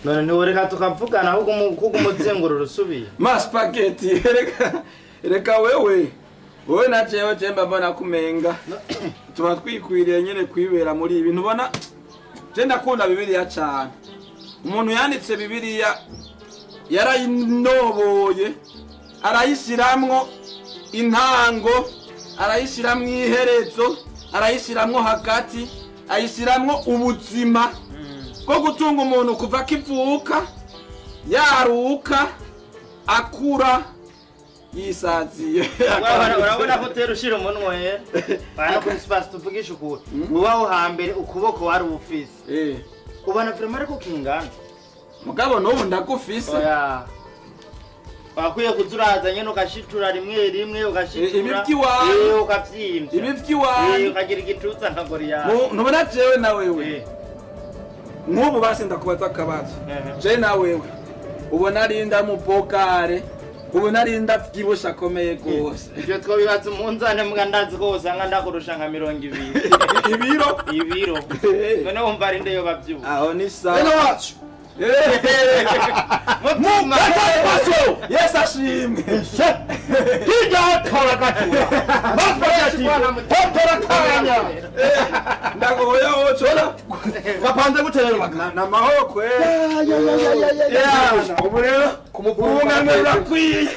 None ntiworeka tukavugana ahubwo kuko umuzengurura usubiye. Ma spaghetti reka wewe. Wowe na jewe je mbona kumenga. Tuba twikwiriye nyene kwibera muri ibi ntubona. Je ndakunda Bibiliya cyane. Umuntu yanditse Bibiliya yarayinoboye arayishiramwo intango, arayishiramwo iherezo, arayishiramwo hagati, ayishiramwo ubuzima bwo gutunga umuntu kuva akivuka yaruka akura yisaziye. Urabona ko utera ushira umunwa yera bana kuri space tuvugisha ukuri. Ubaho hambere ukuboko wari ufise. Ubona vraiment ariko kingana. Mugabo n'ubu ndagufise. Oya. Wakwiye kuzuraza nyene ugashitura rimwe rimwe ugashitura. Ibi vy'iwanyu. Ukavyimvya. Ibi vy'iwanyu. Ukagira igituza nka Goliath. Ntubona jewe na wewe. Nk'ubu basi ndakubaza akabazo. Je na wewe. Ubona arinda mu bokare. Ubona arinda vyibusha akomeye gose. Ivyo twobibaza umunzane mbwa ndazi ko usanga ndakurusha nka 20. Ibiro? Ibiro. None wumva arinde yo bavyibuha. Aho ni sawa. Eno wacu. Mutima. Yes ashimwe. Hirya tora gatura. Bafashe tora kanya. Ndagoya ochola. Bapanze gute rero baka. Na mahoro kwe. Ya. Ubu rero kumuvunga urakwiye.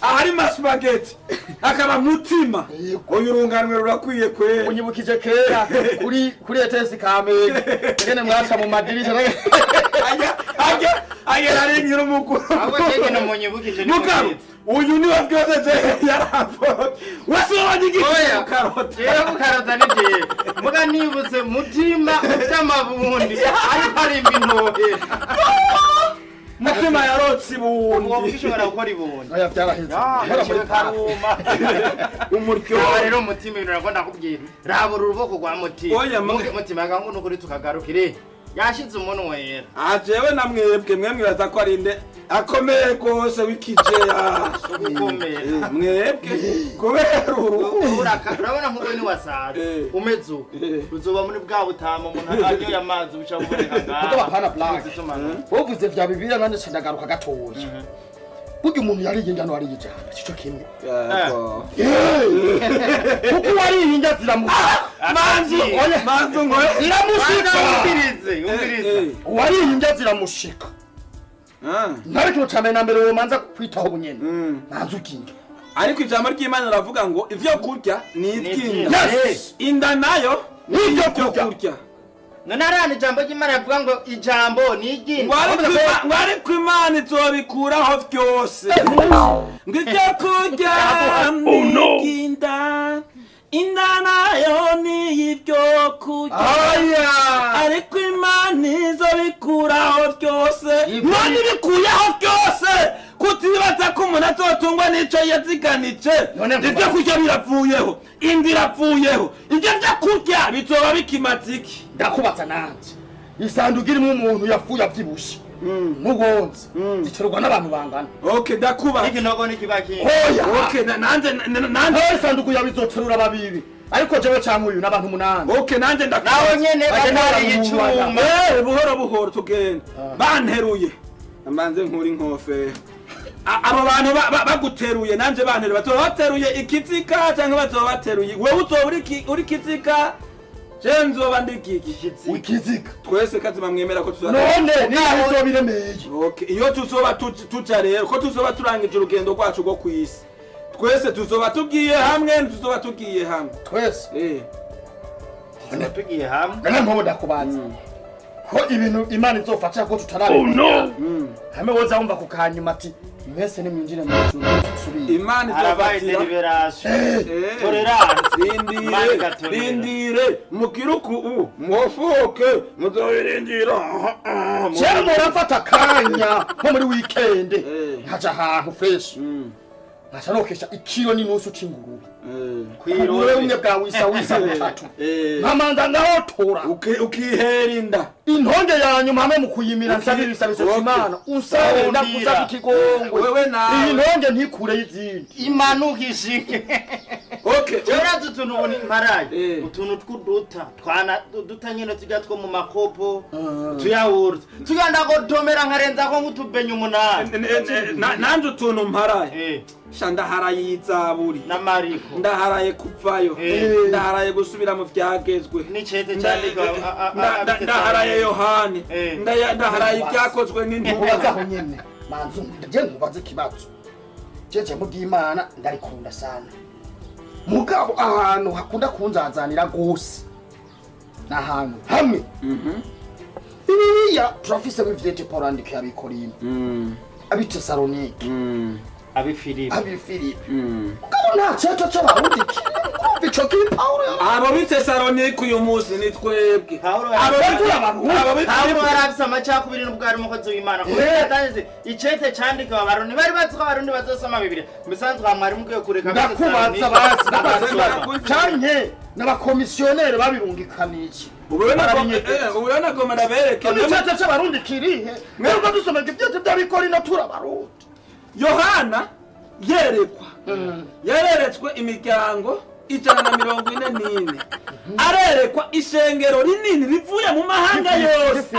Ahari maspaghetti. Akaba mutima. Uyu runganwe rurakwiye kwe. Unyibukije kera kuri ETS Kamenge. Ngene mwaca mu madirisha. Aya aya ari ngira umukuru. Ahubwo ngene munyibukije ni mugabo. Uyu ni wabyoze je yarapfo. Wasobanye igiti karota. Yego karota ni je. Muga nibutse mutima utamabundi ariko ari imbintohe. Mutima yarotse ibundi. Uwo ushobora gukora ibundi. Oya byaraheze. Hora karuma. Umuryo rero mutima ibintu nakunda kubwira. Rabura uruboko rwa mutima. Oya mutima gangu nukuri tukagarukire. Yashize umuntu wera. Ah jewe na mwebwe mwemwibaza ko ari nde akomeye gose wikije ya ukomeye. Mwebwe kubera uru urabona nkuko ni wasaze umeze uko uzoba muri bwa butama umuntu aryoye amazi uca uboneka ngaho. Kuko bapana black. Wovuze vya Bibiliya nanje ndagaruka gatoya. Burya umuntu yariye indano ariye ijambo sico kimwe. Yego. Kuko wariye indya ziramushika. Manzu manzu ngo iramushika. Umvirize. Wariye indya ziramushika. Ntari kintu ca mbere na mbere womanza kwitaho bunyene. Manzu ukinga. Ariko ijambo ry'Imana riravuga ngo ivyo kurya ni ivy'inda. Inda nayo ni ivyo kurya. None arana ijambo ry'Imana rivuga ngo ijambo ni iry'inda. Ngo ariko Imana izobikuraho vyose. Ngo ivyo kurya ni ivy'inda. Inda nayo ni ivyo kurya. Ariko Imana izobikuraho vyose. None ibikuyeho vyose. Kutibaza ko umuntu azotungwa n'ico yaziganije. Ivyo kurya biravuyeho. Inda iravuyeho. Ivyo vyo kurya bizoba bikimaze iki? Ndakubaza nanje. Isanduku irimo umuntu yapfuye avyibushe. N'uwonze. Ziterwa n'abantu bangana. Okay ndakubaza. Ikinogo nikibaki. Oya. Okay nanje nanje isanduku yabizoterura babiri. Ariko jewe canke uyu n'abantu 8. Okay nanje ndakubaza. Nawe nyene batari icuma. Buhoro buhoro tugenda. Banteruye. Mbanze nkuri inkofero. Abo bantu baguteruye nanje banteruye bazoba bateruye ikizika canke bazoba bateruye wewe uzoba uri kizika je nzoba ndi iki ikizika twese kazima mwemera ko tuzoba none niyo uzobiremeye. Okay iyo tuzoba tuja rero ko tuzoba turangije urugendo rwacu rwo kwisi twese tuzoba tugiye hamwe tuzoba tugiye hamwe twese tuzoba tugiye hamwe none mpobo ndakubaza ko ibintu Imana izofasha ko tutarabimenya. Hamwe woza wumva ku kanyuma ati mwese nimwinjire mu ijuru tusubiye. Imana izofatira deliberation. Tolerance. Rindire, rindire mukiruku u mwofuke muzobirindira. Cyera murafata kanya nko muri weekend nkaja ahantu fresh. Nkaca nokesha ikiro n'inusu c'ingurube. Kwirore umwe bwa wisa wisa butatu. Nkamanza ngahotora. Ukihera inda. Intonge ya nyuma hamwe mu kuyimira nsabira ibisabiso cy'Imana. Unsabe ndakusaba ikigongwe. Wewe nawe. Iyi ntonge ntikure y'izindi. Imanuka ishike. Okay. Urazi utuntu ubona imparaye utuntu tw'uduta twana duta nyene tujya two mu makopo tuyawurutse tugenda godomera nkarenza ko nk'utubenya umunani nanje utuntu mparaye sha ndaharaye izaburi na mariko ndaharaye kuvayo ndaharaye gusubira mu vyagezwe n'icete cyandikwa ndaharaye Yohani ndaharaye ibyakozwe n'intumwa aho nyene manzu ndaje nkubaze ikibazo jeje mubw'Imana ndarikunda sana mugabo ahantu hakunda kunzazanira gose nahantu hamwe Bibiliya turafise bivyete Paulo andika abikorino abitesalonike abifilipi mugabo nta ceto c'abarundi kirimo ico kiri Paulo abo b'Itesalonike uyu munsi ni twebwe Paulo yarafise amacakubiri n'ubwo ari umukozi w'Imana kubera yatanze icete candika abarundi bari bazi ko abarundi bazosoma Bibiliya musanzwe mwari mukwiye kureka ndakubaza basi canke n'abakomisiyoneri babirungikanije ubona ko marabereke icete c'abarundi kirihe mwebwe dusoma ivyete vy'abikorino turabarundi Yohana yerekwa yareretswe imiryango 144 arerekwa ishengero rinini rivuye mu mahanga yose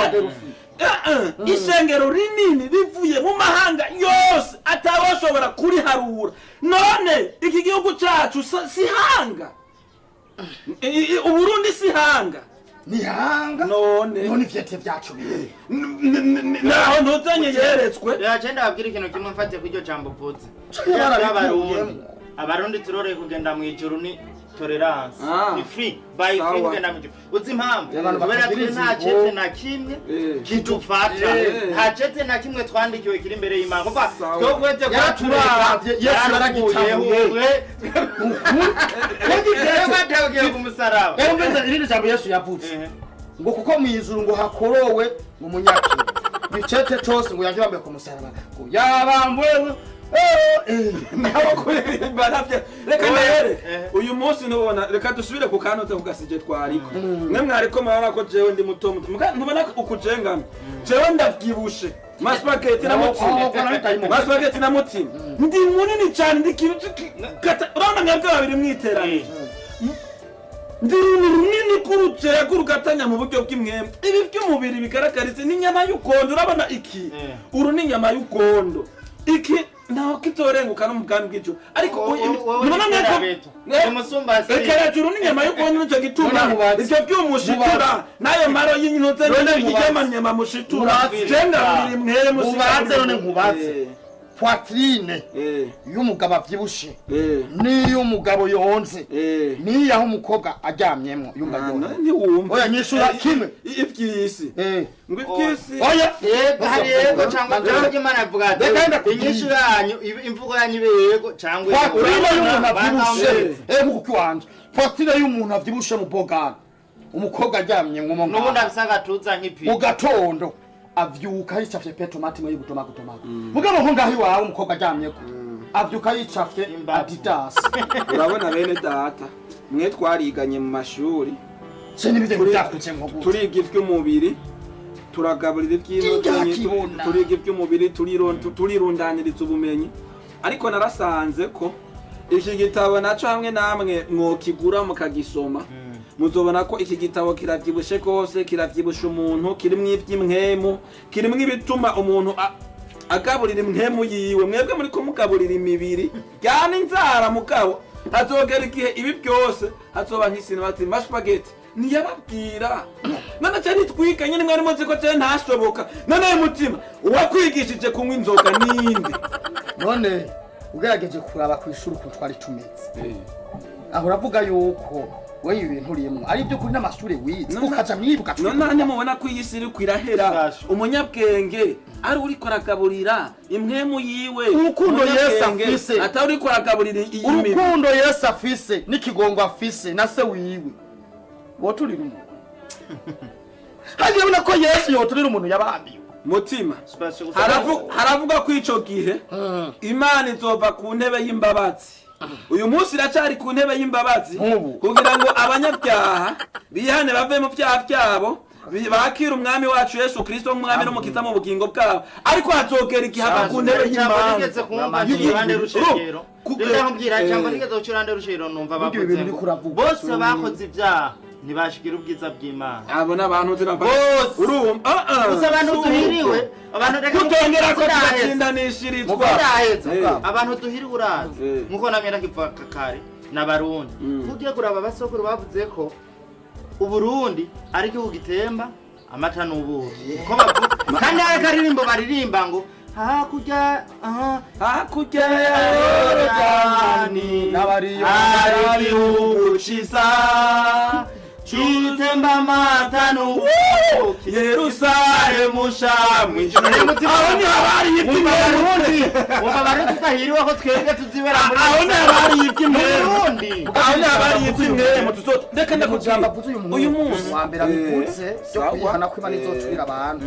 ishengero rinini rivuye mu mahanga yose atawashobora kuriharura none iki gihugu cacu si hanga Uburundi si hanga ni hanga none ivyete vyacu biri naho ntuzanye yeretswe yagenda ababwira ikintu kimwe mfatiye kw'iryo jambo uvuze abarundi turoreye kugenda mu ijuru ni tolerance ni free by free kugenda mu ijuru uzi impamvu kubera twe nta cete na kimwe kidufata nta cete na kimwe twandikiwe kiri imbere y'Imana kuko twokwete yaraturavye Yesu yaragitahuye twebwe ku musaraba umvise irindi jambo Yesu yavuze ngo kuko mu ijuru ngo hakorowe mu munyakiro icete cose ngo yakibambe ku musaraba ngo yabambwe reka ndabere uyu munsi ntubona reka dusubire ku kantu kugasije twariko mwe mwariko murabona ko jewe ndi muto muto ntubona ukujengana jewe ndavyibushe masipageti na mutima masipageti na mutima ndi munini cyane ndi kintu urabona mwebwe babiri mwiteranije ndi runini kurugera kurugatanya mu buryo bw'imwembe ibi by'umubiri bigaragaritse n'inyama y'ukondo urabona iki uru ni inyama y'ukondo iki naho kitorenguka no mugambi bw'ijuru ariko nubona mweko reka juru n'inyama y'ukondo nico gituma ivyo vy'umushitura nayo maro y'intuze n'iryamanyama mushitura jenga biri mwere mubaze none nkubaze poitrine y'umugabo avyibushe n'iy'umugabo yonze n'iyaho umukobwa aryamyemwo yumva ntiwumva oya nyishura kimwe ivy'isi ngo ivy'isi oya yego hari yego cyangwa cyangwa Imana avuga ati inyishu yanyu imvugo yanyu ibe yego cyangwa poitrine y'umuntu avyibushe mukuki wanje poitrine y'umuntu avyibushe mu bogana umukobwa aryamyemwo mu n'ubundi afise agatuza nk'ipi mu gatondo avyuka yicafye pe tomate imwe y'ubutomako tomako mugabo nko ngaho iwawe umukobwa aryamyeko avyuka yicafye Adidas urabona bene data mwe twariganye mu mashuri turiga ivy'umubiri turagaburira ivy'inotanye turiga ivy'umubiri turirundaniriza ubumenyi ariko narasanze ko iki gitabo naco hamwe namwe mwokigura mukagisoma muzobona ko iki gitabo kiravyibushe kose kiravyibusha umuntu kirimwo ivy'imwemu kirimwo ibituma umuntu agaburira imwemu yiwe mwebwe muri kumugaburira imibiri ryana inzara mugabo hazogera igihe ibi byose hazoba nk'isina bati masupageti ntiyababwira none cyari nitwika nyine mwari muzi ko cyari ntashoboka none mutima uwakwigishije kunywa inzoga ninde none ugerageje kuraba ku ishuri ukuntu twari tumeze aho uravuga yuko we ibintu urimo ari byo kuri n'amashure wize ukaja mwibuka none mubona ko iyi si iriko irahera umunyabwenge ari uriko aragaburira impwemu yiwe urukundo Yesu afise atari uriko aragaburira iyi mibiri urukundo Yesu afise n'ikigongo afise na se wiwe woturira umuntu hagiye ubona ko Yesu yoturira umuntu yabambiwe mutima haravuga ko ico gihe Imana izova ku ntebe y'imbabazi uyu munsi iracari ku ntebe y'imbabazi kugira ngo abanyabyaha bihane bave mu byaha byabo Bakira umwami wacu Yesu Kristo nk'umwami n'umukiza mu bugingo bwabo, ariko hazogera igihe ava ku ntebe Ijambo y'imanza. nigeze kumva iruhande y'urushengero, ndakubwira ijambo nigeze guca iruhande y'urushengero, numva Burya bavuze ibintu ngo uriko uravuga, bose bakoze ibyaha ntibashigira ubwiza bw'Imana. Abo ni abantu Bose. Urumva? Gusa abantu duhiriwe, abantu reka Kutongera ko sindaheza. turatsindanishirizwa. Sindaheza. Abantu duhiriwe, urazi, nkuko namwe ndakivuga kare, n'Abarundi. Ugiye kuraba, abasokuru bavuze ko Uburundi ari igihugu gitemba amata n'ubuki, ko bavuga kandi hari akaririmbo baririmba ngo hakurya, aha, hakurya ya Yorodani N'abariyo hari igihugu ciza gitemba amata n'ubuki, Yerusalemu sha mw'ijuru. Aho ni habari Wumva iby'imperu. Abarundi, wumva Abarundi tudahiriwe ko twebwe tuzibera muri Aho ni habari iby'imperu. Burundi. Aho ni habari iby'imperu tuzota. Reka ndakubwira Ijambo avuze uyu uyu munsi munsi wa mbere abivutse byo Sawa. kwihana ko Imana izoturira abantu.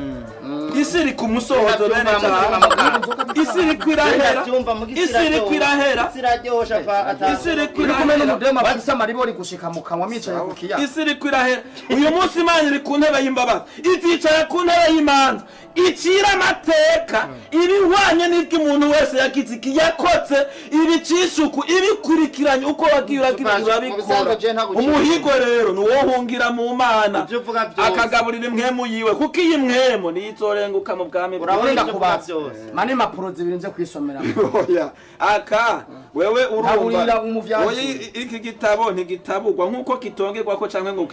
Isi iri ku musozo, bene cyane, isi iri kwirahera. Ndabyumva mu Isi iri kwirahera. Isi iraryosha pa Isi iri Uri kumwe kwirahera. n'umudemu afise amaribori gushika mu kanwa, mwicaye ku kiyaga. Isi iri kwirahera. Uyu munsi Imana iri ku ntebe y'imbabazi, izicara ku ntebe y'imanza, icira amateka ibihwanye n'ibyo umuntu wese yagize iki yakotse, ibicishuku ibikurikiranye uko wagiye uragira Mu urabikora. bisanzwe je ntabwo uciye. Umuhigo rero ni uwo hungira mu Mana, Ibyo uvuga byose. akagaburira impwemu yiwe, kuko iyi mpwemu niyo izorenguka mu bwami Urabona bwiwe. ibyo uvuga Ndakubaza. byose. Mane impapuro zibiri nze kwisomera. Oya, aka wewe urumva Ntaburira umuvyazi. Oya, iki gitabo ntigitabugwa nk'uko kitongerwako canke ngo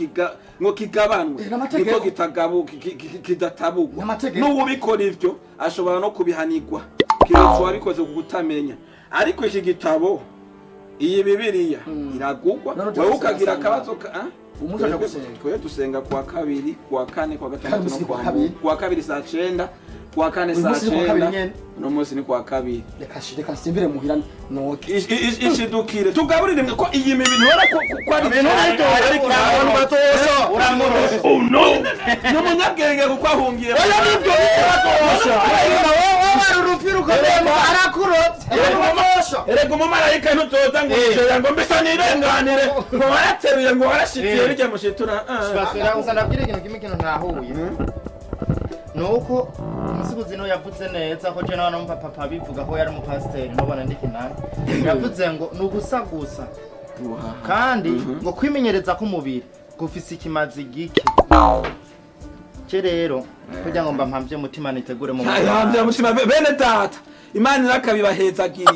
ngo kigabanwe. N'amategeko. Niko kitagabu kidatabugwa. N'amategeko. N'uwubikora ivyo ashobora no kubihanirwa, kiretse uwabikoze ku kutamenya. Ariko iki gitabo, iyi Bibiliya, iragugwa. None uja Wewe gusenga ukagira saa akabazo ka ah? Umunsi uja gusenga. Twe dusenga kuwa kabiri, kuwa kane, kuwa gatandatu Kandi no si kuwa kuwa kabiri. Mungu. Kuwa kabiri saa 9, kuwa kane Uyu saa munsi ni kuwa kabiri 9. nyene. Uno munsi ni kuwa kabiri. Reka nsimbire muhira noge. Ishidukire tugaburire imwe ko iyi mibiri ntibona ko ari Ibintu ariko abantu batosha. Uramurusha. Ni umunyabwenge kuko ahungiye. Oya, nibyo batosha. Wowe urupfi rukomeye, arakurotse. Erega umumarayika ntuzoza ngo ujeya ngo mbese nirenganire, ngo warateruye, ngo warashitiye bijya mushitura. Basubira gusa ndabwira ikintu kimwe, ikintu ntahuye ni uko umusiguzi niwe yavuze neza ko je nawe numva papa bivuga ko yari umupasiteri, ntubona ndi kinani, yavuze ngo ni ugusa gusa kandi ngo kwimenyereza k'umubiri gufise ikimazi gike. Ce rero kugira ngo mba mpamvye umutima, nitegure mu Ayambye mutima, bene data, Imana irakabibahezagiye,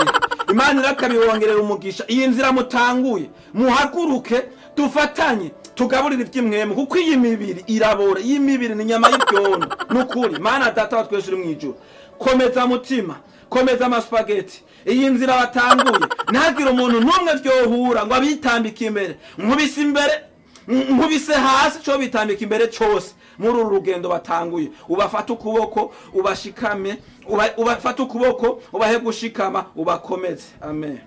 Imana irakabibongerera umugisha. Iyi nzira mutanguye, muhaguruke dufatanye tugaburire iby'imwemu, kuko iyi mibiri irabora, iyi mibiri ni inyama y'ibyondo. Nukuri Mana Data wa twese uri mu ijuru, komeza mutima, komeza amasupageti. Iyi nzira batanguye, ntihagire umuntu n'umwe vyohura ngo abitambike imbere. Nkubise imbere, nkubise hasi cyo bitambika imbere cyose muri uru rugendo batanguye. Ubafate ukuboko, ubashikame, ubafate ukuboko, ubahe gushikama, ubakomeze. Amen.